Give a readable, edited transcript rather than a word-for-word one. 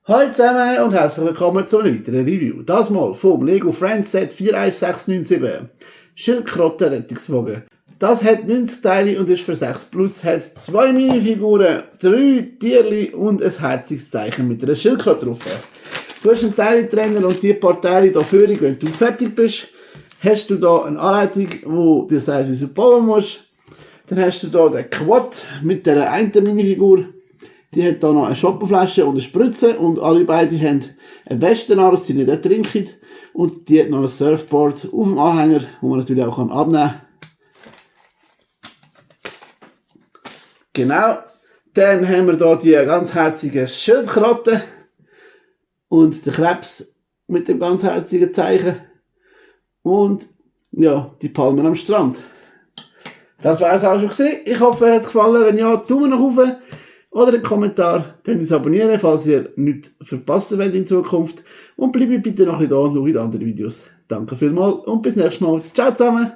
Hallo zusammen und herzlich willkommen zu einem weiteren Review. Das mal vom Lego Friends Set 41697 Schildkröten-Rettungswagen. Das hat 90 Teile und ist für 6 plus, hat 2 Minifiguren, 3 Tierli und ein herziges Zeichen mit einer Schildkröte drauf. Du hast einen Teile-Trenner und die paar Teile hier vorne, wenn du fertig bist, hast du hier eine Anleitung, die dir sagt, wie du bauen musst. Dann hast du hier den Quad mit der einen Minifigur. Die hat hier noch eine Schoppenflasche und eine Spritze und alle beide haben eine Weste an, dass sie nicht ertrinken. Und die hat noch ein Surfboard auf dem Anhänger, wo man natürlich auch abnehmen kann. Genau. Dann haben wir hier die ganz herzigen Schildkröten und den Krebs mit dem ganz herzigen Zeichen. Und ja, die Palmen am Strand. Das war es auch schon gewesen. Ich hoffe, euch hat es gefallen. Wenn ja, Daumen nach oben. Oder einen Kommentar, dann uns abonnieren, falls ihr nichts verpassen wollt in Zukunft. Und bleibt bitte noch ein bisschen da und schaut andere Videos. Danke vielmals und bis nächstes Mal. Ciao zusammen!